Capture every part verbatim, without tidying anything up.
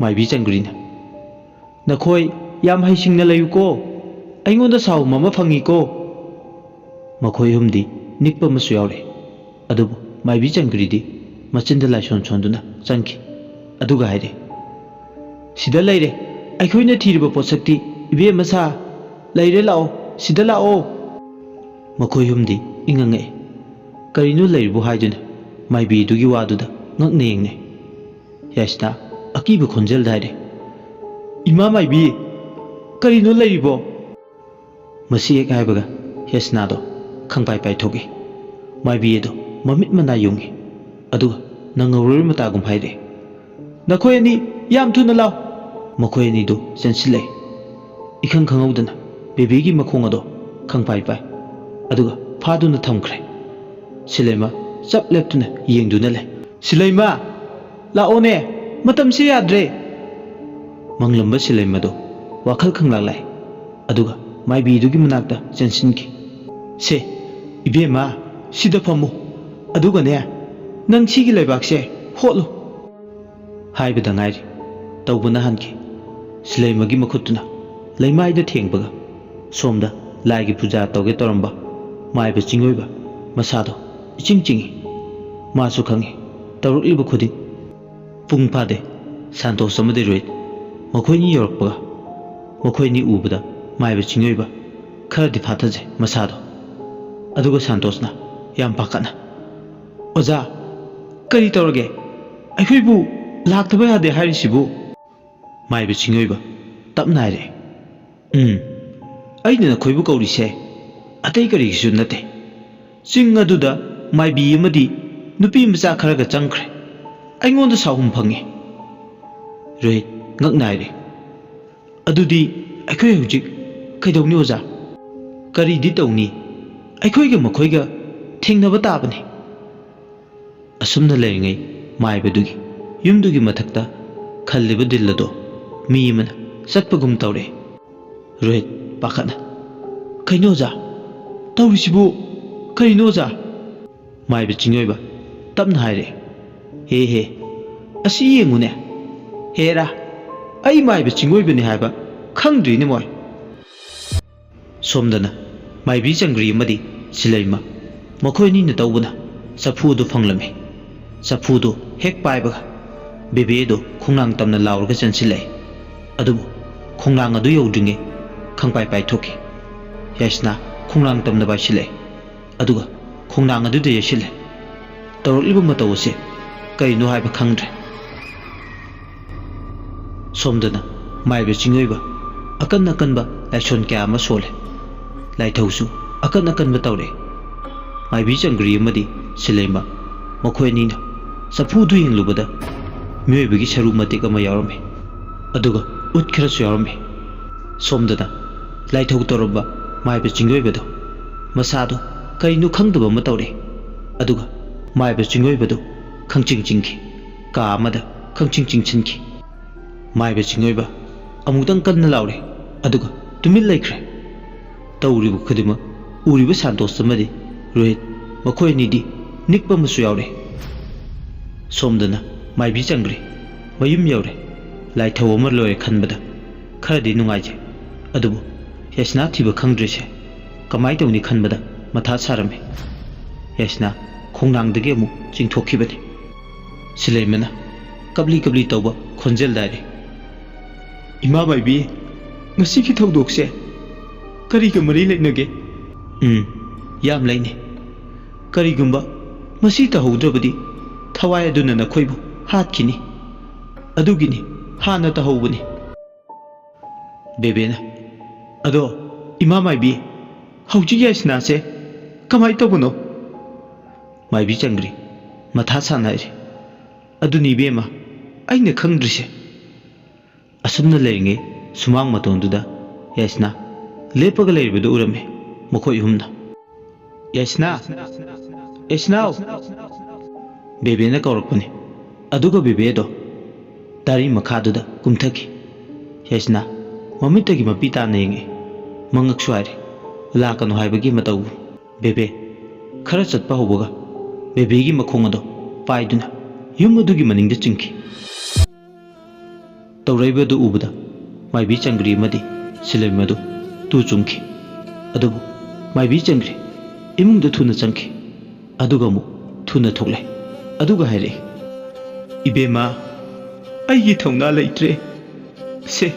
ꯃꯥꯏꯕꯤ ꯆꯟꯒ꯭ꯔꯤꯅ, "ꯅꯈꯣꯏ ꯌꯥꯝ ꯍꯩꯁꯤꯡꯅ ꯂꯩꯌꯨꯀꯣ, ꯑꯩꯉꯣꯟꯗ ꯁꯥꯍꯨꯝ ꯑꯃ ꯐꯪꯉꯤꯀꯣ"꯫ ꯃꯈꯣꯏ ꯑꯍꯨꯝꯗꯤ ꯅꯤꯛꯄ ꯑꯃꯁꯨ ꯌꯥꯎꯔꯦ꯫ ꯑꯗꯨꯕꯨ ꯃꯥꯏꯕꯤ ꯆꯟꯒ꯭ꯔꯤꯗꯤ ꯃꯆꯤꯟꯗ ꯂꯥꯏꯁꯣꯟ ꯁꯣꯟꯗꯨꯅ ꯆꯪꯈꯤ꯫ ꯑꯗꯨꯒ ꯍꯥꯏꯔꯦ, "ꯁꯤꯗ ꯂꯩꯔꯦ ꯑꯩꯈꯣꯏꯅ ꯊꯤꯔꯤꯕ ꯄꯣꯠꯁꯛꯇꯤ, ꯏꯕꯦꯝꯃ ꯁꯥ꯫ ꯂꯩꯔꯦ, ꯂꯥꯛꯑꯣ, ꯁꯤꯗ ꯂꯥꯛꯑꯣ"꯫ ꯃꯈꯣꯏ ꯑꯍꯨꯝꯗꯤ ꯏꯉꯛ ꯉꯛꯑꯦ꯫ ꯀꯔꯤꯅꯣ ꯂꯩꯔꯤꯕꯣ ꯍꯥꯏꯗꯨꯅ ꯃꯥꯏꯕꯤꯗꯨꯒꯤ ꯋꯥꯗꯨꯗ ꯉꯛꯅ ꯌꯦꯡꯅꯩ꯫ ꯌꯥꯏꯁꯅꯥ ꯑꯀꯤꯕ ꯈꯣꯟꯖꯦꯜꯗ ꯍꯥꯏꯔꯦ, "ꯏꯃꯥ ꯃꯥꯏꯕꯤ, ꯀꯔꯤꯅꯣ ꯂꯩꯔꯤꯕꯣ?" ꯃꯁꯤ ꯍꯦꯛ ꯍꯥꯏꯕꯒ ꯌꯥꯏꯁꯅꯥꯗꯣ ꯈꯪꯄꯥꯏ ꯄꯥꯏꯊꯣꯛꯏ꯫ ꯃꯥꯏꯕꯤ ꯑꯗꯣ ꯃꯃꯤꯠ ꯃꯅꯥ ꯌꯨꯡꯏ꯫ ꯑꯗꯨꯒ ꯅꯪꯍꯧꯔꯣꯏ ꯃꯇꯥꯒꯨꯝ ꯍꯥꯏꯔꯛꯏ, "ꯅꯈꯣꯏ ꯑꯅꯤ ꯌꯥꯝ ꯊꯨꯅ ꯂꯥꯎ!" ꯃꯈꯣꯏ ꯑꯅꯤꯗꯨ ꯆꯦꯟꯁꯤꯜꯂꯛꯏ꯫ ꯏꯈꯪ ꯈꯪꯍꯧꯗꯅ ꯕꯦꯕꯤꯒꯤ ꯃꯈꯣꯡ ꯑꯗꯣ ꯈꯪꯄꯥꯏ ꯄꯥꯏ꯫ ꯑꯗꯨꯒ ꯐꯥꯗꯨꯅ ꯊꯝꯈ꯭ꯔꯦ꯫ ꯁꯤꯂꯩꯃ ꯆꯞ ꯂꯦꯞꯇꯨꯅ ꯌꯦꯡꯗꯨꯅ ꯂꯩ꯫ "ꯁꯤꯂꯩꯃ, ꯂꯥꯛꯑꯣꯅꯦ, ꯃꯇꯝꯁꯤ ꯌꯥꯗ꯭ꯔꯦ!" ꯃꯪꯂꯝꯕ ꯁꯤꯂꯩꯃꯗꯨ ꯋꯥꯈꯜ ꯈꯪꯂꯥꯛ ꯂꯥꯛꯏ꯫ ꯑꯗꯨꯒ ꯃꯥꯏꯕꯤꯗꯨꯒꯤ ꯃꯅꯥꯛꯇ ꯆꯦꯟꯁꯤꯟꯈꯤ꯫ "ꯁꯦ, ꯏꯕꯦꯝꯃ, ꯁꯤꯗ ꯐꯝꯃꯨ꯫ ꯑꯗꯨꯒꯅꯦ, ꯅꯪ ꯁꯤꯒꯤ ꯂꯩꯕꯥꯛꯁꯦ ꯍꯣꯠꯂꯨ" ꯍꯥꯏꯕꯗ ꯉꯥꯏꯔꯤ, ꯇꯧꯕꯅ ꯍꯟꯈꯤ꯫ ꯁꯤꯂꯩꯃꯒꯤ ꯃꯈꯨꯠꯇꯨꯅ ꯂꯩꯃꯥꯏꯗ ꯊꯦꯡꯕꯒ, ꯁꯣꯝꯗ ꯂꯥꯏꯒꯤ ꯄꯨꯖꯥ ꯇꯧꯒꯦ ꯇꯧꯔꯝꯕ ꯃꯥꯏꯕ ꯆꯤꯡꯑꯣꯏꯕ ꯃꯁꯥꯗꯣ ꯏꯆꯤꯡ ꯆꯤꯡꯏ꯫ ꯃꯥꯁꯨ ꯈꯪꯏ, ꯇꯧꯔꯛꯂꯤꯕ ꯈꯨꯗꯤꯡ꯫ ꯄꯨꯡ ꯐꯥꯗꯦ, ꯁꯥꯟꯇꯣꯁ ꯑꯃꯗꯤ ꯔꯣꯍꯤꯠ ꯃꯈꯣꯏꯅꯤ ꯌꯧꯔꯛꯄꯒ, ꯃꯈꯣꯏꯅꯤ ꯎꯕꯗ ꯃꯥꯏꯕ ꯆꯤꯡꯑꯣꯏꯕ ꯈꯔꯗꯤ ꯐꯥꯊꯖꯩ ꯃꯁꯥꯗꯣ꯫ ꯑꯗꯨꯒ ꯁꯥꯟꯇꯣꯁꯅ ꯌꯥꯝ ꯄꯥꯈꯠꯅ, "ꯑꯣꯖꯥ, ꯀꯔꯤ ꯇꯧꯔꯒꯦ? ꯑꯩꯈꯣꯏꯕꯨ ꯂꯥꯛꯇꯕ ꯌꯥꯗꯦ ꯍꯥꯏꯔꯤꯁꯤꯕꯨ?" ꯃꯥꯏꯕ ꯆꯤꯡꯑꯣꯏꯕ ꯇꯞꯅ ꯍꯥꯏꯔꯛꯏ, "ꯎꯝ, ꯑꯩꯅ ꯅꯈꯣꯏꯕꯨ ꯀꯧꯔꯤꯁꯦ ꯑꯇꯩ ꯀꯔꯤꯒꯤꯁꯨ ꯅꯠꯇꯦ꯫ ꯆꯤꯡ ꯑꯗꯨꯗ ꯃꯥꯏꯕꯤ ꯑꯃꯗꯤ ꯅꯨꯄꯤ ꯃꯆꯥ ꯈꯔꯒ ꯆꯪꯈ꯭ꯔꯦ꯫ ꯑꯩꯉꯣꯟꯗ ꯁꯥꯍꯨꯝ ꯐꯪꯉꯤ"꯫ ꯔꯣꯍꯤꯠ ꯉꯛꯅ ꯍꯥꯏꯔꯛꯏ, "ꯑꯗꯨꯗꯤ ꯑꯩꯈꯣꯏ ꯍꯧꯖꯤꯛ ꯀꯩꯗꯧꯅꯤ ꯑꯣꯖꯥ?" "ꯀꯔꯤꯗꯤ ꯇꯧꯅꯤ? ꯑꯩꯈꯣꯏꯒ ꯃꯈꯣꯏꯒ ꯊꯦꯡꯅꯕ ꯇꯥꯕꯅꯤ"꯫ ꯑꯁꯨꯝꯅ ꯂꯩꯔꯤꯉꯩ ꯃꯥꯏꯕꯗꯨꯒꯤ ꯌꯨꯝꯗꯨꯒꯤ ꯃꯊꯛꯇ ꯈꯜꯂꯤꯕ ꯗꯤꯜ ꯑꯗꯣ ꯃꯤ ꯑꯃꯅ ꯆꯠꯄꯒꯨꯝ ꯇꯧꯔꯦ꯫ ꯔꯣꯍꯤꯠ ꯄꯥꯈꯠꯅ, "ꯀꯩꯅꯣ ꯑꯣꯖꯥ? ꯇꯧꯔꯤꯁꯤꯕꯨ ꯀꯔꯤꯅꯣ ꯑꯣꯖꯥ?" ꯃꯥꯏꯕ ꯆꯤꯡꯑꯣꯏꯕ ꯇꯞꯅ ꯍꯥꯏꯔꯛꯑꯦ, "ꯍꯦ ꯍꯦ, ꯑꯁꯤ ꯌꯦꯡꯉꯨꯅꯦ꯫ ꯍꯦꯔꯥ, ꯑꯩ ꯃꯥꯏꯕ ꯆꯤꯡꯑꯣꯏꯕꯅꯤ ꯍꯥꯏꯕ ꯈꯪꯗ꯭ꯔꯤꯅꯦ ꯃꯣꯏ꯫ ꯁꯣꯝꯗꯅ ꯃꯥꯏꯕꯤ ꯆꯪꯒ꯭ꯔꯤ ꯑꯃꯗꯤ ꯁꯤꯂꯩꯃ ꯃꯈꯣꯏ ꯑꯅꯤꯅ ꯇꯧꯕꯅ ꯆꯐꯨ ꯑꯗꯨ ꯐꯪꯂꯝꯃꯤ꯫ ꯆꯐꯨꯗꯨ ꯍꯦꯛ ꯄꯥꯏꯕꯒ ꯕꯦꯕꯦꯗꯨ ꯈꯣꯡꯅꯥꯡ ꯇꯝꯅ ꯂꯥꯎꯔꯒ ꯆꯦꯟꯁꯤꯜꯂꯛꯏ꯫ ꯑꯗꯨꯕꯨ ꯈꯣꯡꯅꯥꯡ ꯑꯗꯨ ꯌꯧꯗ꯭ꯔꯤꯉꯩ ꯈꯪꯄꯥꯏ ꯄꯥꯏꯊꯣꯛꯈꯤ꯫ ꯌꯥꯏꯁꯅꯥ ꯈꯣꯡꯅꯥꯡ ꯇꯝꯅ ꯄꯥꯏꯁꯤꯜꯂꯛꯏ꯫ ꯑꯗꯨꯒ ꯈꯣꯡꯅꯥꯡ ꯑꯗꯨꯗ ꯌꯩꯁꯤꯜꯂꯦ꯫ ꯇꯧꯔꯛꯂꯤꯕ ꯃꯇꯧ ꯑꯁꯤ ꯀꯔꯤꯅꯣ ꯍꯥꯏꯕ ꯈꯪꯗ꯭ꯔꯦ꯫ ꯁꯣꯝꯗꯅ ꯃꯥꯏꯕ ꯆꯤꯡꯑꯣꯏꯕ ꯑꯀꯟ ꯑꯀꯟꯕ ꯂꯥꯏꯁꯣꯟ ꯀꯌꯥ ꯑꯃ ꯁꯣꯜꯂꯦ꯫ ꯂꯥꯏꯊꯧꯁꯨ ꯑꯀꯟ ꯑꯀꯟꯕ ꯇꯧꯔꯛꯑꯦ꯫ ꯃꯥꯏꯕꯤ ꯆꯪꯒ꯭ꯔꯤ ꯑꯃꯗꯤ ꯁꯤꯂꯩꯃ ꯃꯈꯣꯏ ꯑꯅꯤꯅ ꯆꯐꯨꯗꯨ ꯌꯦꯡꯂꯨꯕꯗ ꯃꯤꯑꯣꯏꯕꯒꯤ ꯁꯔꯨ ꯃꯇꯦꯛ ꯑꯃ ꯌꯥꯎꯔꯝꯃꯤ꯫ ꯑꯗꯨꯒ ꯎꯠ ꯈꯔꯁꯨ ꯌꯥꯎꯔꯝꯃꯤ꯫ ꯁꯣꯝꯗꯅ ꯂꯥꯏꯊꯧ ꯇꯧꯔꯝꯕ ꯃꯥꯏꯕ ꯆꯤꯡꯑꯣꯏꯕꯗꯣ ꯃꯁꯥꯗꯣ ꯀꯔꯤꯅꯣ ꯈꯪꯗꯕ ꯑꯃ ꯇꯧꯔꯦ꯫ ꯑꯗꯨꯒ ꯃꯥꯏꯕ ꯆꯤꯡꯑꯣꯏꯕꯗꯨ ꯈꯪꯆꯤꯡ ꯆꯤꯡꯈꯤ꯫ ꯀꯥ ꯑꯃꯗ ꯈꯪꯆꯤꯡ ꯆꯤꯡꯁꯤꯟꯈꯤ꯫ ꯃꯥꯏꯕ ꯆꯤꯡꯑꯣꯏꯕ ꯑꯃꯨꯛꯇꯪ ꯀꯟꯅ ꯂꯥꯎꯔꯦ꯫ ꯑꯗꯨꯒ ꯇꯨꯃꯤꯟ ꯂꯩꯈ꯭ꯔꯦ꯫ ꯇꯧꯔꯤꯕ ꯈꯨꯗꯤꯡꯃꯛ ꯎꯔꯤꯕ ꯁꯥꯟꯇꯣꯁ ꯑꯃꯗꯤ ꯔꯣꯍꯤꯠ ꯃꯈꯣꯏ ꯑꯅꯤꯗꯤ ꯅꯤꯛꯄ ꯑꯃꯁꯨ ꯌꯥꯎꯔꯦ꯫ ꯁꯣꯝꯗꯅ ꯃꯥꯏꯕꯤ ꯆꯪꯒ꯭ꯔꯤ ꯃꯌꯨꯝ ꯌꯧꯔꯦ꯫ ꯂꯥꯏꯊꯧ ꯑꯃ ꯂꯣꯏꯔꯦ ꯈꯟꯕꯗ ꯈꯔꯗꯤ ꯅꯨꯡꯉꯥꯏꯖꯩ꯫ ꯑꯗꯨꯕꯨ ꯌꯥꯏꯁꯅꯥ ꯊꯤꯕ ꯈꯪꯗ꯭ꯔꯤꯁꯦ ꯀꯃꯥꯏ ꯇꯧꯅꯤ ꯈꯟꯕꯗ ꯃꯊꯥ ꯁꯥꯔꯝꯃꯤ꯫ ꯌꯥꯏꯁꯅꯥ ꯈꯣꯡꯅꯥꯡꯗꯒꯤ ꯑꯃꯨꯛ ꯆꯤꯡꯊꯣꯛꯈꯤꯕꯅꯤ꯫ ꯁꯤꯂꯩꯃꯅ ꯀꯞꯂꯤ ꯀꯞꯂꯤ ꯇꯧꯕ ꯈꯣꯟꯖꯦꯜ ꯗꯥꯏꯔꯦ꯫ "ꯏꯃꯥ ꯃꯥꯏꯕꯤ, ꯉꯁꯤꯒꯤ ꯊꯧꯗꯣꯛꯁꯦ ꯀꯔꯤꯒ ꯃꯔꯤ ꯂꯩꯅꯒꯦ?" "ꯎꯝ, ꯌꯥꯝ ꯂꯩꯅꯩ꯫ ꯀꯔꯤꯒꯨꯝꯕ ꯃꯁꯤ ꯇꯧꯍꯧꯗ꯭ꯔꯕꯗꯤ ꯊꯋꯥꯏ ꯑꯗꯨꯅ ꯅꯈꯣꯏꯕꯨ ꯍꯥꯠꯈꯤꯅꯤ꯫ ꯑꯗꯨꯒꯤꯅꯤ ꯍꯥꯟꯅ ꯇꯧꯍꯧꯕꯅꯤ꯫" ꯕꯦꯕꯦꯅ, "ꯑꯗꯣ ꯏꯃꯥ ꯃꯥꯏꯕꯤ, ꯍꯧꯖꯤꯛ ꯌꯥꯏꯁꯅꯥꯁꯦ ꯀꯃꯥꯏ ꯇꯧꯕꯅꯣ?" ꯃꯥꯏꯕꯤ ꯆꯪꯒ꯭ꯔꯤ ꯃꯊꯥ ꯁꯥꯟꯅꯔꯤ꯫ "ꯑꯗꯨꯅꯤ ꯏꯕꯦꯝꯃ, ꯑꯩꯅ ꯈꯪꯗ꯭ꯔꯤꯁꯦ꯫" ꯑꯁꯨꯝꯅ ꯂꯩꯔꯤꯉꯩ ꯁꯨꯃꯥꯡ ꯃꯇꯣꯟꯗꯨꯗ ꯌꯥꯏꯁꯅꯥ ꯂꯦꯞꯄꯒ ꯂꯩꯔꯤꯕꯗꯨ ꯎꯔꯝꯃꯤ꯫ ꯃꯈꯣꯏ ꯑꯍꯨꯝꯅ, "ꯌꯥꯏꯁꯅꯥ! ꯌꯥꯏꯁꯅꯥꯎ!" ꯕꯦꯕꯦꯅ ꯀꯧꯔꯛꯄꯅꯤ꯫ ꯑꯗꯨꯒ ꯕꯦꯕꯦꯗꯣ ꯗꯥꯔꯤ ꯃꯈꯥꯗꯨꯗ ꯀꯨꯝꯊꯈꯤ꯫ ꯌꯥꯏꯁꯅꯥ ꯃꯃꯤꯠꯇꯒꯤ ꯃꯄꯤ ꯇꯥꯅ ꯌꯦꯡꯉꯤ꯫ ꯃꯉꯛꯁꯨ ꯍꯥꯏꯔꯤ, "ꯂꯥꯛꯀꯅꯨ" ꯍꯥꯏꯕꯒꯤ ꯃꯇꯧꯕꯨ꯫ ꯕꯦꯕꯦ ꯈꯔ ꯆꯠꯄ ꯍꯧꯕꯒ ꯕꯦꯕꯦꯒꯤ ꯃꯈꯣꯡ ꯑꯗꯣ ꯄꯥꯏꯗꯨꯅ ꯌꯨꯝ ꯑꯗꯨꯒꯤ ꯃꯅꯤꯡꯗ ꯆꯤꯡꯈꯤ꯫ ꯇꯧꯔꯛꯏꯕꯗꯨ ꯎꯕꯗ ꯃꯥꯏꯕꯤ ꯆꯪꯒ꯭ꯔꯤ ꯑꯃꯗꯤ ꯁꯤꯂꯩꯃꯗꯨ ꯇꯨ ꯆꯨꯡꯈꯤ꯫ ꯑꯗꯨꯕꯨ ꯃꯥꯏꯕꯤ ꯆꯪꯒ꯭ꯔꯤ ꯏꯃꯨꯡꯗ ꯊꯨꯅ ꯆꯪꯈꯤ꯫ ꯑꯗꯨꯒ ꯑꯃꯨꯛ ꯊꯨꯅ ꯊꯣꯛꯂꯛꯑꯦ꯫ ꯑꯗꯨꯒ ꯍꯥꯏꯔꯛꯏ, "ꯏꯕꯦꯝꯃ, ꯑꯩꯒꯤ ꯊꯧꯅꯥ ꯂꯩꯇ꯭ꯔꯦ꯫ ꯁꯦ,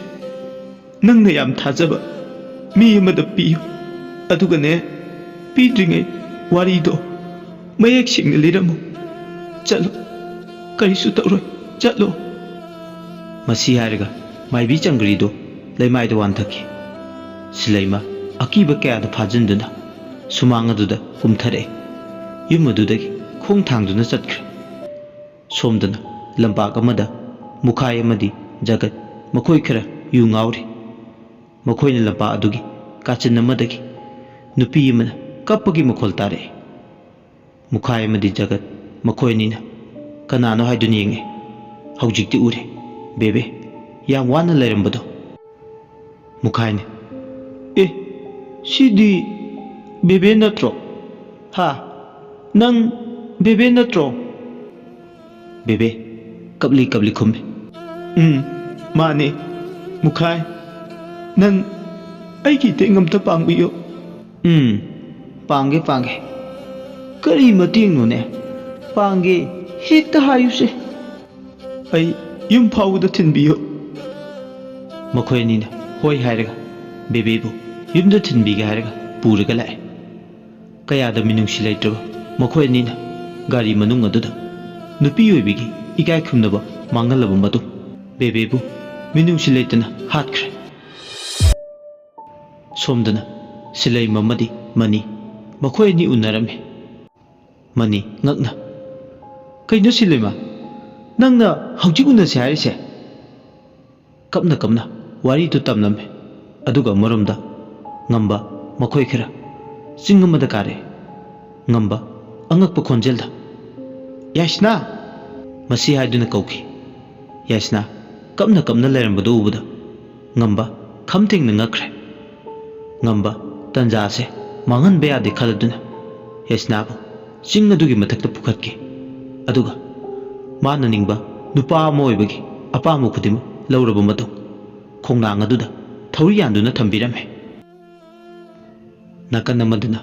ꯅꯪꯅ ꯌꯥꯝ ꯊꯥꯖꯕ ꯃꯤ ꯑꯃꯗ ꯄꯤꯌꯨ꯫ ꯑꯗꯨꯒꯅꯦ, ꯄꯤꯗ꯭ꯔꯤꯉꯩ ꯋꯥꯔꯤꯗꯣ ꯃꯌꯦꯛ ꯁꯦꯡꯅ ꯂꯤꯔꯝꯃꯨ꯫ ꯆꯠꯂꯣ, ꯀꯔꯤꯁꯨ ꯇꯧꯔꯣꯏ, ꯆꯠꯂꯣ꯫" ꯃꯁꯤ ꯍꯥꯏꯔꯒ ꯃꯥꯏꯕꯤ ꯆꯪꯒ꯭ꯔꯤꯗꯨ ꯂꯩꯃꯥꯏꯗ ꯋꯥꯟꯊꯈꯤ꯫ ꯁꯤꯂꯩꯃ ꯑꯀꯤꯕ ꯀꯌꯥꯗ ꯐꯥꯖꯤꯟꯗꯨꯅ ꯁꯨꯃꯥꯡ ꯑꯗꯨꯗ ꯀꯨꯝꯊꯔꯛꯏ꯫ ꯌꯨꯝ ꯑꯗꯨꯗꯒꯤ ꯈꯣꯡ ꯊꯥꯡꯗꯨꯅ ꯆꯠꯈ꯭ꯔꯦ꯫ ꯁꯣꯝꯗꯅ ꯂꯝꯄꯥꯛ ꯑꯃꯗ ꯃꯨꯈꯥꯏ ꯑꯃꯗꯤ ꯖꯒꯠ ꯃꯈꯣꯏ ꯈꯔ ꯌꯨ ꯉꯥꯎꯔꯤ꯫ ꯃꯈꯣꯏꯅ ꯂꯝꯄꯥꯛ ꯑꯗꯨꯒꯤ ꯀꯥꯆꯤꯟ ꯑꯃꯗꯒꯤ ꯅꯨꯄꯤ ꯑꯃꯅ ꯀꯞꯄꯒꯤ ꯃꯈꯣꯜ ꯇꯥꯔꯛꯏ꯫ ꯃꯨꯈꯥꯏ ꯑꯃꯗꯤ ꯖꯒꯠ ꯃꯈꯣꯏ ꯑꯅꯤꯅ ꯀꯅꯥꯅꯣ ꯍꯥꯏꯗꯨꯅ ꯌꯦꯡꯉꯤ꯫ ꯍꯧꯖꯤꯛꯇꯤ ꯎꯔꯦ, ꯕꯦꯕꯦ ꯌꯥꯝ ꯋꯥꯅ ꯂꯩꯔꯝꯕꯗꯣ꯫ ꯃꯨꯈꯥꯏꯅ, "ꯑꯦ, ꯁꯤꯗꯤ ꯕꯦꯕꯦ ꯅꯠꯇ꯭ꯔꯣ? ꯍꯥ? ꯅꯪ ꯕꯦꯕꯦ ꯅꯠꯇ꯭ꯔꯣ?" ꯕꯦꯕꯦ ꯀꯞꯂꯤ ꯀꯞꯂꯤ ꯈꯨꯝꯃꯤ꯫ "ꯎꯝ, ꯃꯥꯅꯦ꯫ ꯃꯨꯈꯥꯏ, ꯅꯪ ꯑꯩꯒꯤ ꯃꯇꯦꯡ ꯑꯝꯇ ꯄꯥꯡꯕꯤꯌꯨ꯫" "ꯎꯝ, ꯄꯥꯡꯒꯦ, ꯄꯥꯡꯒꯦ꯫" "ꯀꯔꯤ ꯃꯇꯦꯡꯅꯣꯅꯦ? ꯄꯥꯡꯒꯦ, ꯍꯦꯛꯇ ꯍꯥꯏꯌꯨꯁꯦ꯫" "ꯑꯩ ꯌꯨꯝ ꯐꯥꯎꯕꯗ ꯊꯤꯟꯕꯤꯌꯨ꯫" ꯃꯈꯣꯏ ꯑꯅꯤꯅ ꯍꯣꯏ ꯍꯥꯏꯔꯒ ꯕꯦꯕꯦꯕꯨ ꯌꯨꯝꯗ ꯊꯤꯟꯕꯤꯒꯦ ꯍꯥꯏꯔꯒ ꯄꯨꯔꯒ ꯂꯥꯛꯑꯦ꯫ ꯀꯌꯥꯗ ꯃꯤꯅꯨꯡꯁꯤ ꯂꯩꯇ꯭ꯔꯕ ꯃꯈꯣꯏ ꯑꯅꯤꯅ ꯒꯥꯔꯤ ꯃꯅꯨꯡ ꯑꯗꯨꯗ ꯅꯨꯄꯤ ꯑꯣꯏꯕꯤꯒꯤ ꯏꯀꯥꯏ ꯈꯨꯝꯅꯕ ꯃꯥꯡꯍꯜꯂꯕ ꯃꯇꯨꯡ ꯕꯦꯕꯦꯕꯨ ꯃꯤꯅꯨꯡꯁꯤ ꯂꯩꯇꯅ ꯍꯥꯠꯈ꯭ꯔꯦ꯫ ꯁꯣꯝꯗꯅ ꯁꯤꯂꯩꯃ ꯑꯃꯗꯤ ꯃꯅꯤ ꯃꯈꯣꯏ ꯑꯅꯤ ꯎꯅꯔꯝꯃꯤ꯫ ꯃꯅꯤ ꯉꯛꯅ, "ꯀꯩꯅꯣ ꯁꯤꯂꯩꯃ, ꯅꯪꯅ ꯍꯧꯖꯤꯛ ꯎꯅꯁꯦ ꯍꯥꯏꯔꯤꯁꯦ?" ꯀꯞꯅ ꯀꯞꯅ ꯋꯥꯔꯤꯗꯨ ꯇꯝꯂꯝꯃꯤ꯫ ꯑꯗꯨꯒ ꯑꯃꯔꯣꯝꯗ ꯉꯝꯕ ꯃꯈꯣꯏ ꯈꯔ ꯆꯤꯡ ꯑꯃꯗ ꯀꯥꯔꯛꯏ꯫ ꯉꯝꯕ ꯑꯉꯛꯄ ꯈꯣꯟꯖꯦꯜꯗ, "ꯌꯥꯏꯁꯅꯥ!" ꯃꯁꯤ ꯍꯥꯏꯗꯨꯅ ꯀꯧꯈꯤ꯫ ꯌꯥꯏꯁꯅꯥ ꯀꯞꯅ ꯀꯞꯅ ꯂꯩꯔꯝꯕꯗꯨ ꯎꯕꯗ ꯉꯝꯕ ꯈꯝ ꯊꯦꯡꯅ ꯉꯛꯈ꯭ꯔꯦ꯫ ꯉꯝꯕ ꯇꯟꯖꯥ ꯑꯁꯦ ꯃꯥꯡꯍꯟꯕ ꯌꯥꯗꯦ ꯈꯜꯂꯗꯨꯅ ꯌꯥꯏꯁꯅꯥꯕꯨ ꯆꯤꯡ ꯑꯗꯨꯒꯤ ꯃꯊꯛꯇ ꯄꯨꯈꯠꯈꯤ꯫ ꯑꯗꯨꯒ ꯃꯥꯅ ꯅꯤꯡꯕ ꯅꯨꯄꯥ ꯑꯃ ꯑꯣꯏꯕꯒꯤ ꯑꯄꯥꯝꯕ ꯈꯨꯗꯤꯡꯃꯛ ꯂꯧꯔꯕ ꯃꯇꯨꯡ ꯈꯣꯡꯅꯥꯡ ꯑꯗꯨꯗ ꯊꯧꯔꯤ ꯌꯥꯟꯗꯨꯅ ꯊꯝꯕꯤꯔꯝꯃꯦ꯫ ꯅꯥꯀꯟ ꯑꯃꯗꯅ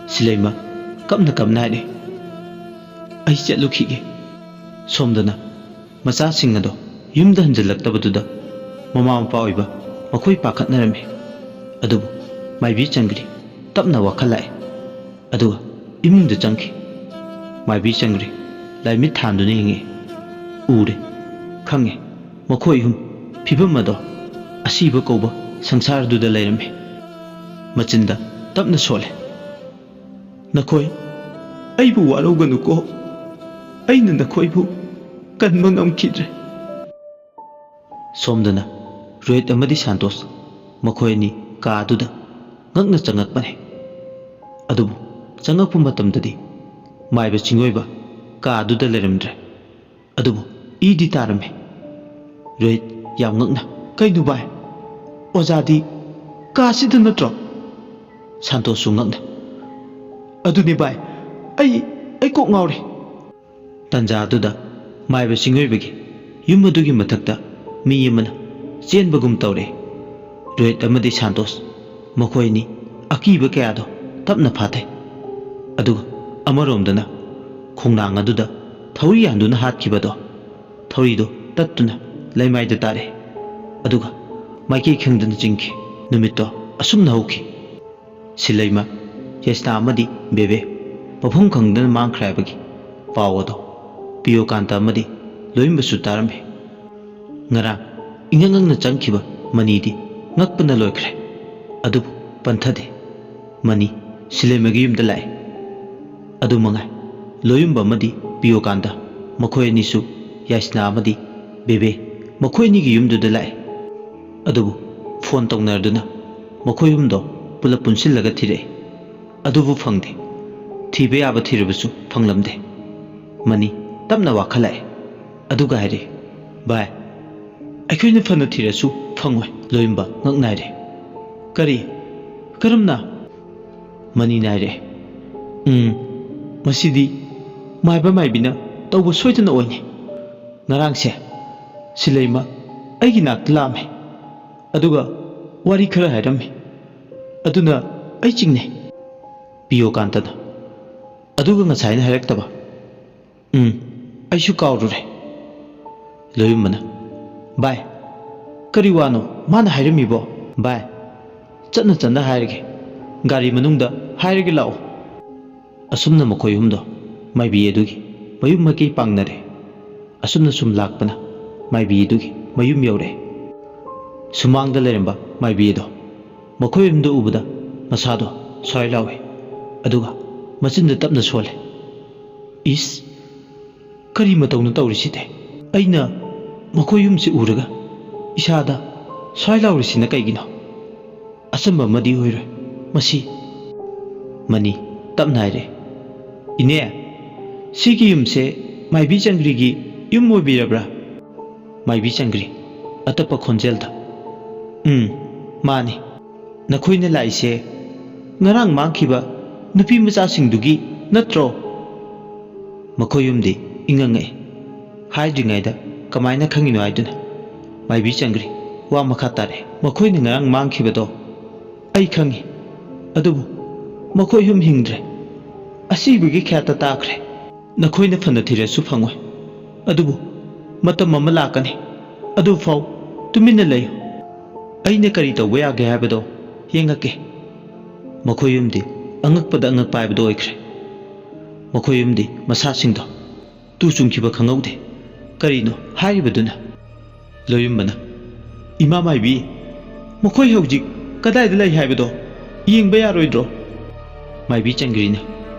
ꯁꯤꯂꯩꯃ ꯀꯞꯅ ꯀꯞꯅ ꯍꯥꯏꯔꯦ, "ꯑꯩ ꯆꯠꯂꯨꯈꯤꯒꯦ"꯫ ꯁꯣꯝꯗꯅ ꯃꯆꯥꯁꯤꯡ ꯑꯗꯣ ꯌꯨꯝꯗ ꯍꯟꯖꯤꯜꯂꯛꯇꯕꯗꯨꯗ ꯃꯃꯥ ꯃꯄꯥ ꯑꯣꯏꯕ ꯃꯈꯣꯏ ꯄꯥꯈꯠꯅꯔꯝꯃꯤ꯫ ꯑꯗꯨꯕꯨ ꯃꯥꯏꯕꯤ ꯆꯪꯒ꯭ꯔꯤ ꯇꯞꯅ ꯋꯥꯈꯜ ꯂꯥꯛꯑꯦ꯫ ꯑꯗꯨꯒ ꯏꯃꯨꯡꯗ ꯆꯪꯈꯤ꯫ ꯃꯥꯏꯕꯤ ꯆꯪꯒ꯭ꯔꯤ ꯂꯥꯏꯃꯤꯠ ꯊꯥꯟꯗꯨꯅ ꯌꯦꯡꯉꯛꯏ꯫ ꯎꯔꯦ, ꯈꯪꯉꯦ, ꯃꯈꯣꯏ ꯑꯍꯨꯝ ꯐꯤꯕꯝ ꯑꯗꯣ ꯑꯁꯤꯕ ꯀꯧꯕ ꯁꯪꯁꯥꯔꯗꯨꯗ ꯂꯩꯔꯝꯃꯤ꯫ ꯃꯆꯤꯟꯗ ꯇꯞꯅ ꯁꯣꯜꯂꯦ, "ꯅꯈꯣꯏ ꯑꯩꯕꯨ ꯋꯥꯔꯧꯒꯅꯨꯀꯣ, ꯑꯩꯅ ꯅꯈꯣꯏꯕꯨ ꯀꯟꯕ ꯉꯝꯈꯤꯗ꯭ꯔꯦ"꯫ ꯁꯣꯝꯗꯅ ꯔꯣꯍꯤꯠ ꯑꯃꯗꯤ ꯁꯥꯟꯇꯣꯁ ꯃꯈꯣꯏ ꯑꯅꯤ ꯀꯥ ꯑꯗꯨꯗ ꯉꯛꯅ ꯆꯪꯉꯛꯄꯅꯤ꯫ ꯑꯗꯨꯕꯨ ꯆꯪꯉꯛꯄ ꯃꯇꯝꯗꯗꯤ ꯃꯥꯏꯕ ꯆꯤꯡꯑꯣꯏꯕ ꯀꯥ ꯑꯗꯨꯗ ꯂꯩꯔꯝꯗ꯭ꯔꯦ꯫ ꯑꯗꯨꯕꯨ ꯏꯗꯤ ꯇꯥꯔꯝꯃꯤ꯫ ꯔꯣꯍꯤꯠ ꯌꯥꯝ ꯉꯛꯅ, "ꯀꯩꯅꯣ ꯚꯥꯏ? ꯑꯣꯖꯥꯗꯤ ꯀꯥꯁꯤꯗ ꯅꯠꯇ꯭ꯔꯣ?" ꯁꯥꯟꯇꯣꯁꯁꯨ ꯉꯛꯅ, "ꯑꯗꯨꯅꯤ ꯚꯥꯏ, ꯑꯩ, ꯑꯩ ꯀꯣꯛ ꯉꯥꯎꯔꯦ"꯫ ꯇꯟꯖꯥ ꯑꯗꯨꯗ ꯃꯥꯏꯕ ꯆꯤꯡꯑꯣꯏꯕꯒꯤ ꯌꯨꯝ ꯑꯗꯨꯒꯤ ꯃꯊꯛꯇ ꯃꯤ ꯑꯃꯅ ꯆꯦꯟꯕꯒꯨꯝ ꯇꯧꯔꯦ꯫ ꯔꯣꯍꯤꯠ ꯑꯃꯗꯤ ꯁꯥꯟꯇꯣꯁ ꯃꯈꯣꯏ ꯑꯅꯤ ꯑꯀꯤꯕ ꯀꯌꯥꯗꯣ ꯇꯞꯅ ꯐꯥꯊꯩ꯫ ꯑꯗꯨꯒ ꯑꯃꯔꯣꯝꯗꯅ ꯈꯣꯡꯅꯥꯡ ꯑꯗꯨꯗ ꯊꯧꯔꯤ ꯌꯥꯟꯗꯨꯅ ꯍꯥꯠꯈꯤꯕꯗꯣ, ꯊꯧꯔꯤꯗꯣ ꯇꯠꯇꯨꯅ ꯂꯩꯃꯥꯏꯗ ꯇꯥꯔꯦ꯫ ꯑꯗꯨꯒ ꯃꯥꯏꯀꯩ ꯈꯪꯗꯅ ꯆꯤꯡꯈꯤ꯫ ꯅꯨꯃꯤꯠꯇꯣ ꯑꯁꯨꯝꯅ ꯍꯧꯈꯤ꯫ ꯁꯤꯂꯩꯃ, ꯌꯥꯏꯁꯅꯥ ꯑꯃꯗꯤ ꯕꯦꯕꯦ ꯃꯐꯝ ꯈꯪꯗꯅ ꯃꯥꯡꯈ꯭ꯔꯦ ꯍꯥꯏꯕꯒꯤ ꯄꯥꯎ ꯑꯗꯣ ꯄꯤꯌꯣꯀꯥꯟꯇ ꯑꯃꯗꯤ ꯂꯣꯏꯝꯕꯁꯨ ꯇꯥꯔꯝꯃꯤ꯫ ꯉꯔꯥꯡ ꯏꯉꯛ ꯉꯛꯅ ꯆꯪꯈꯤꯕ ꯃꯅꯤꯗꯤ ꯉꯛꯄꯅ ꯂꯣꯏꯈ꯭ꯔꯦ꯫ ꯑꯗꯨꯕꯨ ꯄꯟꯊꯗꯦ꯫ ꯃꯅꯤ ꯁꯤꯂꯩꯃꯒꯤ ꯌꯨꯝꯗ ꯂꯥꯛꯑꯦ꯫ ꯑꯗꯨ ꯃꯉꯥꯏ, ꯂꯣꯌꯨꯝꯕ ꯑꯃꯗꯤ ꯄꯤꯌꯣꯀꯥꯟꯇ, ꯃꯈꯣꯏ ꯑꯅꯤꯁꯨ ꯌꯥꯏꯁꯅꯥ ꯑꯃꯗꯤ ꯕꯦꯕꯦ, ꯃꯈꯣꯏ ꯑꯅꯤꯒꯤ ꯌꯨꯝꯗꯨꯗ ꯂꯥꯛꯑꯦ꯫ ꯑꯗꯨꯕꯨ ꯐꯣꯟ ꯇꯧꯅꯔꯗꯨꯅ ꯃꯈꯣꯏ ꯑꯍꯨꯝꯗꯣ ꯄꯨꯂꯞ ꯄꯨꯟꯁꯤꯜꯂꯒ ꯊꯤꯔꯛꯏ꯫ ꯑꯗꯨꯕꯨ ꯐꯪꯗꯦ꯫ ꯊꯤꯕ ꯌꯥꯕ ꯊꯤꯔꯕꯁꯨ ꯐꯪꯂꯝꯗꯦ꯫ ꯃꯅꯤ ꯇꯞꯅ ꯋꯥꯈꯠꯂꯛꯑꯦ꯫ ꯑꯗꯨꯒ ꯍꯥꯏꯔꯛꯏ, "ꯚꯥꯏ, ꯑꯩꯈꯣꯏꯅ ꯐꯅ ꯊꯤꯔꯁꯨ ꯐꯪꯉꯣꯏ"꯫ ꯂꯣꯌꯨꯝꯕ ꯉꯛ ꯅꯥꯏꯔꯦ꯫ "ꯀꯔꯤ? ꯀꯔꯝꯅ?" ꯃꯅꯤ ꯅꯥꯏꯔꯦ꯫ "ꯎꯝ, ꯃꯁꯤꯗꯤ ꯃꯥꯏꯕ ꯃꯥꯏꯕꯤꯅ ꯇꯧꯕ ꯁꯣꯏꯗꯅ ꯑꯣꯏꯅꯤ꯫ ꯉꯔꯥꯡꯁꯦ ꯁꯤꯂꯩꯃ ꯑꯩꯒꯤ ꯅꯥꯛꯇ ꯂꯥꯛꯑꯝꯃꯦ, ꯑꯗꯨꯒ ꯋꯥꯔꯤ ꯈꯔ ꯍꯥꯏꯔꯝꯃꯦ꯫ ꯑꯗꯨꯅ ꯑꯩ ꯆꯤꯡꯅꯩ꯫ ꯄꯤꯌꯣꯀꯥꯟꯇꯅ, "ꯑꯗꯨꯒ ꯉꯁꯥꯏꯅ ꯍꯥꯏꯔꯛꯇꯕ?" "ꯎꯝ, ꯑꯩꯁꯨ ꯀꯥꯎꯔꯨꯔꯦ꯫" ꯂꯣꯌꯨꯝꯕꯅ, "ꯚꯥꯏ, ꯀꯔꯤ ꯋꯥꯅꯣ ꯃꯥꯅ ꯍꯥꯏꯔꯝꯃꯤꯕꯣ?" "ꯚꯥꯏ, ꯆꯠꯅ ꯆꯠꯅ ꯍꯥꯏꯔꯒꯦ, ꯒꯥꯔꯤ ꯃꯅꯨꯡꯗ ꯍꯥꯏꯔꯒꯦ, ꯂꯥꯛꯑꯣ꯫" ꯑꯁꯨꯝꯅ ꯃꯈꯣꯏ ꯑꯍꯨꯝꯗꯣ ꯃꯥꯏꯕꯤ ꯑꯗꯨꯒꯤ ꯃꯌꯨꯝ ꯃꯥꯏꯀꯩ ꯄꯥꯡꯅꯔꯦ꯫ ꯑꯁꯨꯝꯅ ꯁꯨꯝ ꯂꯥꯛꯄꯅ ꯃꯥꯏꯕꯤ ꯑꯗꯨꯒꯤ ꯃꯌꯨꯝ ꯌꯧꯔꯛꯑꯦ꯫ ꯁꯨꯃꯥꯡꯗ ꯂꯩꯔꯝꯕ ꯃꯥꯏꯕꯤ ꯑꯗꯣ ꯃꯈꯣꯏ ꯑꯍꯨꯝꯗꯣ ꯎꯕꯗ ꯃꯁꯥꯗꯣ ꯁ꯭ꯋꯥꯏ ꯂꯥꯎꯏ, ꯑꯗꯨꯒ ꯃꯆꯤꯟꯗ ꯇꯞꯅ ꯁꯣꯜꯂꯦ꯫ "ꯏꯁ, ꯀꯔꯤ ꯃꯇꯧꯅꯣ ꯇꯧꯔꯤꯁꯤꯗꯤ? ꯑꯩꯅ ꯃꯈꯣꯏ ꯑꯍꯨꯝꯁꯤ ꯎꯔꯒ ꯏꯁꯥꯗ ꯁ꯭ꯋꯥꯏ ꯂꯥꯎꯔꯤꯁꯤꯅ ꯀꯩꯒꯤꯅꯣ? ꯑꯆꯝꯕ ꯑꯃꯗꯤ ꯑꯣꯏꯔꯣꯏ ꯃꯁꯤ꯫" ꯃꯅꯤ ꯇꯞꯅ ꯍꯥꯏꯔꯦ, "ꯏꯅꯦ, ꯁꯤꯒꯤ ꯌꯨꯝꯁꯦ ꯃꯥꯏꯕꯤ ꯆꯪꯒ꯭ꯔꯤꯒꯤ ꯌꯨꯝ ꯑꯣꯏꯕꯤꯔꯕ꯭ꯔꯥ?" ꯃꯥꯏꯕꯤ ꯆꯪꯒ꯭ꯔꯤ ꯑꯇꯞꯄ ꯈꯣꯟꯖꯦꯜꯗ, "ꯎꯝ, ꯃꯥꯅꯤ꯫ ꯅꯈꯣꯏꯅ ꯂꯥꯛꯏꯁꯦ ꯉꯔꯥꯡ ꯃꯥꯡꯈꯤꯕ ꯅꯨꯄꯤ ꯃꯆꯥꯁꯤꯡꯗꯨꯒꯤ ꯅꯠꯇ꯭ꯔꯣ?" ꯃꯈꯣꯏ ꯑꯍꯨꯝꯗꯤ ꯏꯉꯛ ꯉꯛꯏ꯫ ꯍꯥꯏꯗ꯭ꯔꯤꯉꯩꯗ ꯀꯃꯥꯏꯅ ꯈꯪꯉꯤꯅꯣ ꯍꯥꯏꯗꯨꯅ꯫ ꯃꯥꯏꯕꯤ ꯆꯪꯒ꯭ꯔꯤ ꯋꯥ ꯃꯈꯥ ꯇꯥꯔꯛꯏ, "ꯃꯈꯣꯏꯅ ꯉꯔꯥꯡ ꯃꯥꯡꯈꯤꯕꯗꯣ ꯑꯩ ꯈꯪꯉꯤ, ꯑꯗꯨꯕꯨ ꯃꯈꯣꯏ ꯑꯍꯨꯝ ꯍꯤꯡꯗ꯭ꯔꯦ꯫ ꯑꯁꯤꯕꯒꯤ ꯈ꯭ꯌꯥꯠꯇ ꯇꯥꯈ꯭ꯔꯦ꯫ ꯅꯈꯣꯏꯅ ꯐꯅ ꯊꯤꯔꯁꯨ ꯐꯪꯉꯣꯏ꯫ ꯑꯗꯨꯕꯨ ꯃꯇꯝ ꯑꯃ ꯂꯥꯛꯀꯅꯤ, ꯑꯗꯨꯐꯥꯎ ꯇꯨꯃꯤꯟꯅ ꯂꯩꯌꯨ꯫ ꯑꯩꯅ ꯀꯔꯤ ꯇꯧꯕ ꯌꯥꯒꯦ ꯍꯥꯏꯕꯗꯣ ꯌꯦꯡꯉꯛꯀꯦ꯫" ꯃꯈꯣꯏ ꯑꯍꯨꯝꯗꯤ ꯑꯉꯛꯄꯗ ꯑꯉꯛꯄ ꯍꯥꯏꯕꯗꯨ ꯑꯣꯏꯈ꯭ꯔꯦ꯫ ꯃꯈꯣꯏ ꯑꯍꯨꯝꯗꯤ ꯃꯁꯥꯁꯤꯡꯗꯣ ꯇꯨ ꯆꯨꯡꯈꯤꯕ ꯈꯪꯍꯧꯗꯦ꯫ ꯀꯔꯤꯅꯣ ꯍꯥꯏꯔꯤꯕꯗꯨꯅ? ꯂꯣꯌꯨꯝꯕꯅ, "ꯏꯃꯥ ꯃꯥꯏꯕꯤ, ꯃꯈꯣꯏ ꯍꯧꯖꯤꯛ ꯀꯗꯥꯏꯗ ꯂꯩ ꯍꯥꯏꯕꯗꯣ ꯌꯦꯡꯕ ꯌꯥꯔꯣꯏꯗ꯭ꯔꯣ?" ꯃꯥꯏꯕꯤ ꯆꯪꯒ꯭ꯔꯤꯅ,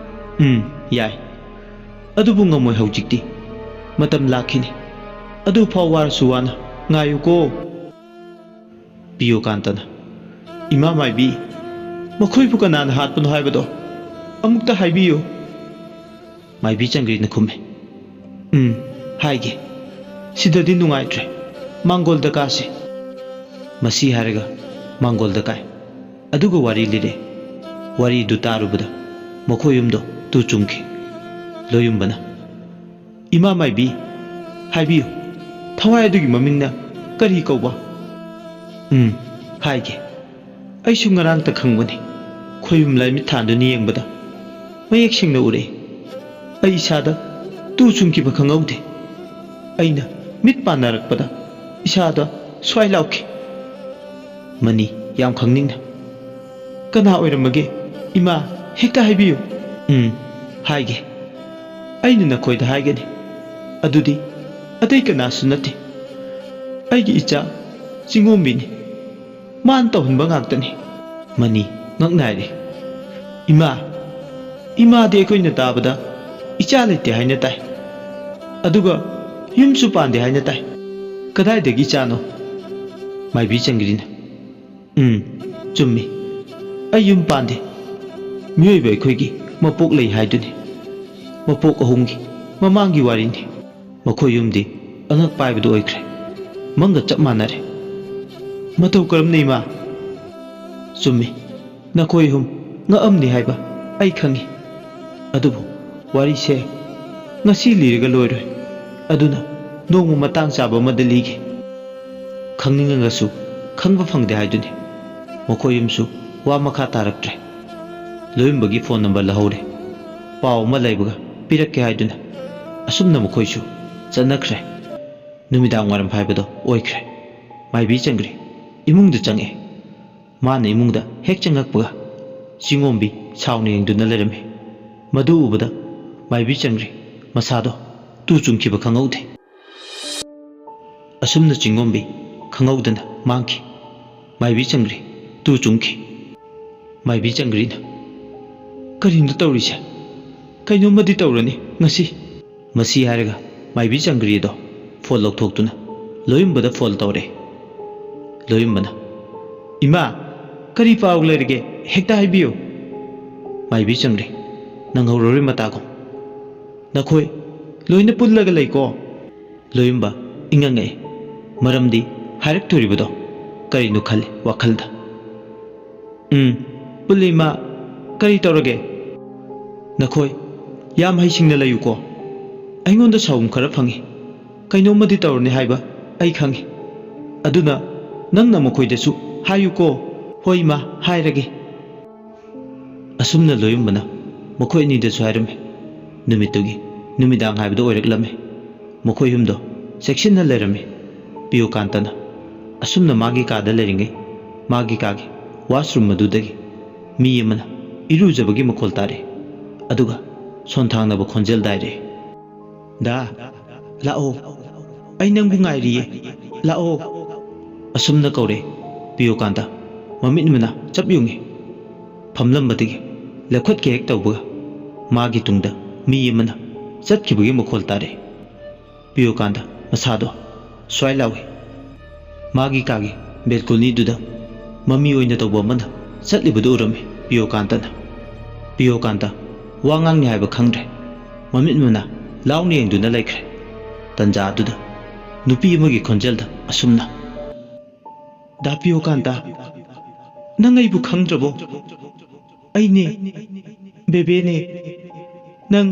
"ꯎꯝ, ꯌꯥꯏ꯫ ꯑꯗꯨꯕꯨ ꯉꯝꯃꯣꯏ ꯍꯧꯖꯤꯛꯇꯤ꯫ ꯃꯇꯝ ꯂꯥꯛꯈꯤꯅꯤ꯫ ꯑꯗꯨ ꯐꯥꯎ ꯋꯥꯔꯁꯨ ꯋꯥꯅ ꯉꯥꯏꯌꯨꯀꯣ꯫" ꯄꯤꯌꯣꯀꯥꯟꯇꯅ, "ꯏꯃꯥ ꯃꯥꯏꯕꯤ, ꯃꯈꯣꯏꯕꯨ ꯀꯅꯥꯅ ꯍꯥꯠꯄꯅꯣ ꯍꯥꯏꯕꯗꯣ ꯑꯃꯨꯛꯇ ꯍꯥꯏꯕꯤꯌꯨ꯫" ꯃꯥꯏꯕꯤ ꯆꯪꯒ꯭ꯔꯤꯅ ꯈꯨꯝꯃꯦ, "ꯎꯝ, ꯍꯥꯏꯒꯦ꯫ ꯁꯤꯗꯗꯤ ꯅꯨꯡꯉꯥꯏꯇ꯭ꯔꯦ꯫ ꯃꯥꯡꯒꯣꯜꯗ ꯀꯥꯁꯤ꯫" ꯃꯁꯤ ꯍꯥꯏꯔꯒ ꯃꯥꯡꯒꯣꯜꯗ ꯀꯥꯏ꯫ ꯑꯗꯨꯒ ꯋꯥꯔꯤ ꯂꯤꯔꯦ꯫ ꯋꯥꯔꯤꯗꯨ ꯇꯥꯔꯨꯕꯗ ꯃꯈꯣꯏ ꯑꯍꯨꯝꯗꯣ ꯇꯨ ꯆꯨꯡꯈꯤ꯫ ꯂꯣꯌꯨꯝꯕꯅ, "ꯏꯃꯥ ꯃꯥꯏꯕꯤ, ꯍꯥꯏꯕꯤꯌꯨ, ꯊꯋꯥꯏ ꯑꯗꯨꯒꯤ ꯃꯃꯤꯡꯅ "ꯀꯔꯤ ꯀꯧꯕ?" "ꯎꯝ, ꯍꯥꯏꯒꯦ꯫ ꯑꯩꯁꯨ ꯉꯔꯥꯡꯇ ꯈꯪꯕꯅꯤ꯫ ꯈꯣꯌꯨꯝ ꯂꯥꯏꯃꯤꯠ ꯊꯥꯟꯗꯨꯅ ꯌꯦꯡꯕꯗ ꯃꯌꯦꯛ ꯁꯦꯡꯅ ꯎꯔꯛꯏ꯫ ꯑꯩ ꯏꯁꯥꯗ ꯇꯨ ꯆꯨꯡꯈꯤꯕ ꯈꯪꯍꯧꯗꯦ꯫ ꯑꯩꯅ ꯃꯤꯠ ꯄꯥꯟꯅꯔꯛꯄꯗ ꯏꯁꯥꯗ ꯁ꯭ꯋꯥꯏ ꯂꯥꯎꯈꯤ꯫" ꯃꯅꯤ, ꯌꯥꯝ ꯈꯪꯅꯤꯡꯅ, "ꯀꯅꯥ ꯑꯣꯏꯔꯝꯃꯒꯦ? ꯏꯃꯥ, ꯍꯦꯛꯇ ꯍꯥꯏꯕꯤꯌꯨ꯫" "ꯎꯝ, ꯍꯥꯏꯒꯦ꯫ ꯑꯩꯅ ꯅꯈꯣꯏꯗ ꯍꯥꯏꯒꯅꯤ꯫ ꯑꯗꯨꯗꯤ ꯑꯇꯩ ꯀꯅꯥꯁꯨ ꯅꯠꯇꯦ꯫ ꯑꯩꯒꯤ ꯏꯆꯥ ꯆꯤꯡꯉꯣꯝꯕꯤꯅꯤ꯫ ꯃꯥꯅ ꯇꯧꯍꯟꯕ ꯉꯥꯛꯇꯅꯤ꯫" ꯃꯅꯤ, ꯉꯛ ꯅꯥꯏꯔꯦ꯫ "ꯏꯃꯥ, ꯏꯃꯥꯗꯤ ꯑꯩꯈꯣꯏꯅ ꯇꯥꯕꯗ ꯏꯆꯥ ꯂꯩꯇꯦ ꯍꯥꯏꯅ ꯇꯥꯏ꯫ ꯑꯗꯨꯒ ꯌꯨꯝꯁꯨ ꯄꯥꯟꯗꯦ ꯍꯥꯏꯅ ꯇꯥꯏ꯫ ꯀꯗꯥꯏꯗꯒꯤ ꯏꯆꯥꯅꯣ?" ꯃꯥꯏꯕꯤ ꯆꯪꯒ꯭ꯔꯤꯅ, "ꯎꯝ, ꯆꯨꯝꯃꯤ꯫ ꯑꯩ ꯌꯨꯝ ꯄꯥꯟꯗꯦ꯫ ꯃꯤꯑꯣꯏꯕ ꯑꯩꯈꯣꯏꯒꯤ ꯃꯄꯣꯛ ꯂꯩ ꯍꯥꯏꯗꯨꯅꯤ꯫ ꯃꯄꯣꯛ ꯑꯍꯨꯝꯒꯤ ꯃꯃꯥꯡꯒꯤ ꯋꯥꯔꯤꯅꯤ꯫ ꯃꯈꯣꯏ ꯌꯨꯝꯗꯤ ꯑꯉꯛꯄ ꯍꯥꯏꯕꯗꯨ ꯑꯣꯏꯈ꯭ꯔꯦ꯫ ꯃꯪꯒ ꯆꯞ ꯃꯥꯟꯅꯔꯦ꯫" "ꯃꯇꯧ ꯀꯔꯝꯅ, ꯏꯃꯥ?" "ꯆꯨꯝꯃꯤ, ꯅꯈꯣꯏ ꯑꯍꯨꯝ ꯉꯛꯑꯝꯅꯤ ꯍꯥꯏꯕ ꯑꯩ ꯈꯪꯏ꯫ ꯑꯗꯨꯕꯨ ꯋꯥꯔꯤꯁꯦ ꯉꯁꯤ ꯂꯤꯔꯒ ꯂꯣꯏꯔꯣꯏ꯫ ꯑꯗꯨꯅ ꯅꯣꯡꯃ ꯃꯇꯥꯡ ꯆꯥꯕ ꯑꯃꯗ ꯂꯤꯒꯦ꯫" ꯈꯪꯅꯤꯡꯉꯒꯁꯨ ꯈꯪꯕ ꯐꯪꯗꯦ ꯍꯥꯏꯗꯨꯅꯤ꯫ ꯃꯈꯣꯏ ꯑꯍꯨꯝꯁꯨ ꯋꯥ ꯃꯈꯥ ꯇꯥꯔꯛꯇ꯭ꯔꯦ꯫ ꯂꯣꯏꯔꯝꯕꯒꯤ ꯐꯣꯟ ꯅꯝꯕꯔ ꯂꯧꯍꯧꯔꯦ꯫ ꯄꯥꯎ ꯑꯃ ꯂꯩꯕꯒ ꯄꯤꯔꯛꯀꯦ ꯍꯥꯏꯗꯨꯅ ꯑꯁꯨꯝꯅ ꯃꯈꯣꯏꯁꯨ ꯆꯠꯅꯈ꯭ꯔꯦ꯫ ꯅꯨꯃꯤꯗꯥꯡ ꯋꯥꯏꯔꯝ ꯍꯥꯏꯕꯗꯣ ꯑꯣꯏꯈ꯭ꯔꯦ꯫ ꯃꯥꯏꯕꯤ ꯆꯪꯒ꯭ꯔꯤ ꯏꯃꯨꯡꯗ ꯆꯪꯉꯛꯑꯦ꯫ ꯃꯥꯅ ꯏꯃꯨꯡꯗ ꯍꯦꯛ ꯆꯪꯉꯛꯄꯒ ꯆꯤꯡꯉꯣꯝꯕꯤ ꯁꯥꯎꯅ ꯌꯦꯡꯗꯨꯅ ꯂꯩꯔꯝꯃꯤ꯫ ꯃꯗꯨ ꯎꯕꯗ ꯃꯥꯏꯕꯤ ꯆꯪꯒ꯭ꯔꯤ ꯃꯁꯥꯗꯣ ꯇꯨ ꯆꯨꯡꯈꯤꯕ ꯈꯪꯍꯧꯗꯦ꯫ ꯑꯁꯨꯝꯅ ꯆꯤꯡꯉꯣꯝꯕꯤ ꯈꯪꯍꯧꯗꯅ ꯃꯥꯡꯈꯤ꯫ ꯃꯥꯏꯕꯤ ꯆꯪꯒ꯭ꯔꯤ ꯇꯨ ꯆꯨꯡꯈꯤ꯫ ꯃꯥꯏꯕꯤ ꯆꯪꯒ꯭ꯔꯤꯅ, "ꯀꯔꯤꯅꯣ ꯇꯧꯔꯤꯁꯦ? ꯀꯩꯅꯣꯝꯃꯗꯤ ꯇꯧꯔꯅꯤ ꯉꯁꯤ꯫" ꯃꯁꯤ ꯍꯥꯏꯔꯒ ꯃꯥꯏꯕꯤ ꯆꯪꯒ꯭ꯔꯤꯗꯣ ꯐꯣꯟ ꯂꯧꯊꯣꯛꯇꯨꯅ ꯂꯣꯌꯨꯝꯕꯗ ꯐꯣꯟ ꯇꯧꯔꯦ꯫ ꯂꯣꯌꯨꯝꯕꯅ, "ꯏꯃꯥ, ꯀꯔꯤ ꯄꯥꯎ ꯂꯩꯔꯒꯦ? ꯍꯦꯛꯇ ꯍꯥꯏꯕꯤꯌꯨ꯫" ꯃꯥꯏꯕꯤ ꯆꯪꯒ꯭ꯔꯤ, "ꯅꯪꯍꯧꯔꯔꯣꯏ ꯃꯇꯥꯒꯨꯝ꯫ ꯅꯈꯣꯏ ꯂꯣꯏꯅ ꯄꯨꯜꯂꯒ ꯂꯩꯀꯣ꯫" ꯂꯣꯌꯨꯝꯕ ꯏꯉꯛ ꯉꯛꯏ꯫ ꯃꯔꯝꯗꯤ ꯍꯥꯏꯔꯛꯇꯣꯔꯤꯕꯗꯣ ꯀꯔꯤꯅꯣ ꯈꯜꯂꯤ ꯋꯥꯈꯜꯗ꯫ "ꯎꯝ, ꯄꯨꯜꯂꯤ ꯏꯃꯥ꯫ ꯀꯔꯤ ꯇꯧꯔꯒꯦ?" "ꯅꯈꯣꯏ ꯌꯥꯝ ꯍꯩꯁꯤꯡꯅ ꯂꯩꯌꯨꯀꯣ꯫ ꯑꯩꯉꯣꯟꯗ ꯁꯥꯎꯒꯨꯝ ꯈꯔ ꯐꯪꯉꯤ꯫ ꯀꯩꯅꯣꯝꯃꯗꯤ ꯇꯧꯔꯅꯤ ꯍꯥꯏꯕ ꯑꯩ ꯈꯪꯉꯤ꯫ "ꯑꯗꯨꯅ ꯅꯪꯅ ꯃꯈꯣꯏꯗꯁꯨ ꯍꯥꯏꯌꯨꯀꯣ꯫" "ꯍꯣꯏ, ꯏꯃꯥ, ꯍꯥꯏꯔꯒꯦ꯫" ꯑꯁꯨꯝꯅ ꯂꯣꯌꯨꯝꯕꯅ ꯃꯈꯣꯏ ꯑꯅꯤꯗꯁꯨ ꯍꯥꯏꯔꯝꯃꯤ꯫ ꯅꯨꯃꯤꯠꯇꯨꯒꯤ ꯅꯨꯃꯤꯗꯥꯡ ꯍꯥꯏꯕꯗꯨ ꯑꯣꯏꯔꯛꯂꯝꯃꯤ꯫ ꯃꯈꯣꯏ ꯑꯍꯨꯝꯗꯣ ꯆꯦꯛꯁꯤꯟꯅ ꯂꯩꯔꯝꯃꯤ꯫ ꯄꯤꯌꯣꯀꯥꯟꯇꯅ ꯑꯁꯨꯝꯅ ꯃꯥꯒꯤ ꯀꯥꯗ ꯂꯩꯔꯤꯉꯩ, ꯃꯥꯒꯤ ꯀꯥꯒꯤ ꯋꯥꯁꯔꯨꯝ ꯑꯗꯨꯗꯒꯤ ꯃꯤ ꯑꯃꯅ ꯏꯔꯨꯖꯕꯒꯤ ꯃꯈꯣꯜ ꯇꯥꯔꯛꯏ꯫ ꯑꯗꯨꯒ ꯁꯣꯟꯊꯥꯡꯅꯕ ꯈꯣꯟꯖꯦꯜ ꯗꯥꯏꯔꯛꯏ꯫ "ꯗꯥ, ꯂꯥꯛꯑꯣ꯫ ꯑꯩ ꯅꯪꯕꯨ ꯉꯥꯏꯔꯤꯌꯦ꯫ ꯂꯥꯛꯑꯣ꯫" ꯑꯁꯨꯝꯅ ꯀꯧꯔꯦ꯫ ꯄꯤꯌꯣꯀꯥꯟꯇ ꯃꯃꯤꯠ ꯃꯅꯥ ꯆꯞ ꯌꯨꯡꯉꯤ꯫ ꯐꯝꯂꯝꯕꯗꯒꯤ ꯂꯦꯞꯈꯠꯀꯦ ꯍꯦꯛ ꯇꯧꯕꯒ ꯃꯥꯒꯤ ꯇꯨꯡꯗ ꯃꯤ ꯑꯃꯅ ꯆꯠꯈꯤꯕꯒꯤ ꯃꯈꯣꯜ ꯇꯥꯔꯛꯏ꯫ ꯄꯤꯌꯣꯀꯥꯟꯇ ꯃꯁꯥꯗꯣ ꯁ꯭ꯋꯥꯏ ꯂꯥꯎꯏ꯫ ꯃꯥꯒꯤ ꯀꯥꯒꯤ ꯕꯦꯜꯀꯣꯅꯤꯗꯨꯗ ꯃꯃꯤ ꯑꯣꯏꯅ ꯇꯧꯕ ꯑꯃꯅ ꯆꯠꯂꯤꯕꯗꯨ ꯎꯔꯝꯃꯤ ꯄꯤꯌꯣꯀꯥꯟꯇꯅ꯫ ꯄꯤꯌꯣꯀꯥꯟꯇ ꯋꯥ ꯉꯥꯡꯅꯤ ꯍꯥꯏꯕ ꯈꯪꯗ꯭ꯔꯦ꯫ ꯃꯃꯤꯠ ꯃꯅꯥ ꯂꯥꯎꯅ ꯌꯦꯡꯗꯨꯅ ꯂꯩꯈ꯭ꯔꯦ꯫ ꯇꯟꯖꯥ ꯑꯗꯨꯗ ꯅꯨꯄꯤ ꯑꯃꯒꯤ ꯈꯣꯟꯖꯦꯜꯗ ꯑꯁꯨꯝꯅ, "ꯗꯥ ꯄꯤꯌꯣꯀꯥꯟꯇ, ꯅꯪ ꯑꯩꯕꯨ ꯈꯪꯗ꯭ꯔꯕꯣ? ꯑꯩꯅꯦ, ꯕꯦꯕꯦꯅꯦ꯫ ꯅꯪ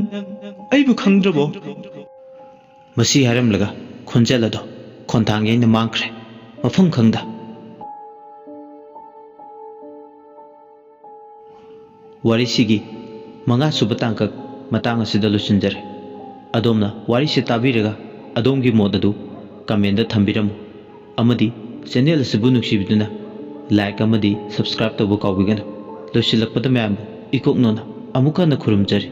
ꯑꯩꯕꯨ ꯈꯪꯗ꯭ꯔꯕꯣ?" ꯃꯁꯤ ꯍꯥꯏꯔꯝꯂꯒ ꯈꯣꯟꯖꯦꯜ ꯑꯗꯣ ꯈꯣꯟꯊꯥꯡ ꯌꯩꯅ ꯃꯥꯡꯈ꯭ꯔꯦ, ꯃꯐꯝ ꯈꯪꯗ꯫ ꯋꯥꯔꯤꯁꯤꯒꯤ ꯃꯉꯥꯁꯨꯕ ꯇꯥꯡꯀꯛ ꯃꯇꯥꯡ ꯑꯁꯤꯗ ꯂꯣꯏꯁꯤꯟꯖꯔꯦ꯫ ꯑꯗꯣꯝꯅ ꯋꯥꯔꯤꯁꯤ ꯇꯥꯕꯤꯔꯒ ꯑꯗꯣꯝꯒꯤ ꯃꯣꯠ ꯑꯗꯨ ꯀꯃꯦꯟꯗ ꯊꯝꯕꯤꯔꯝꯃꯨ, ꯑꯃꯗꯤ ꯆꯦꯅꯦꯜ ꯑꯁꯤꯕꯨ ꯅꯨꯡꯁꯤꯕꯤꯗꯨꯅ ꯂꯥꯏꯛ ꯑꯃꯗꯤ ꯁꯕꯁꯀ꯭ꯔꯥꯏꯕ ꯇꯧꯕ ꯀꯥꯎꯕꯤꯒꯅꯨ꯫ ꯂꯣꯏꯁꯤꯜꯂꯛꯄꯗ ꯃꯌꯥꯝꯕꯨ ꯏꯀꯣꯛꯅꯣꯅ ꯑꯃꯨꯛ ꯍꯟꯅ ꯈꯨꯔꯨꯝꯖꯔꯤ꯫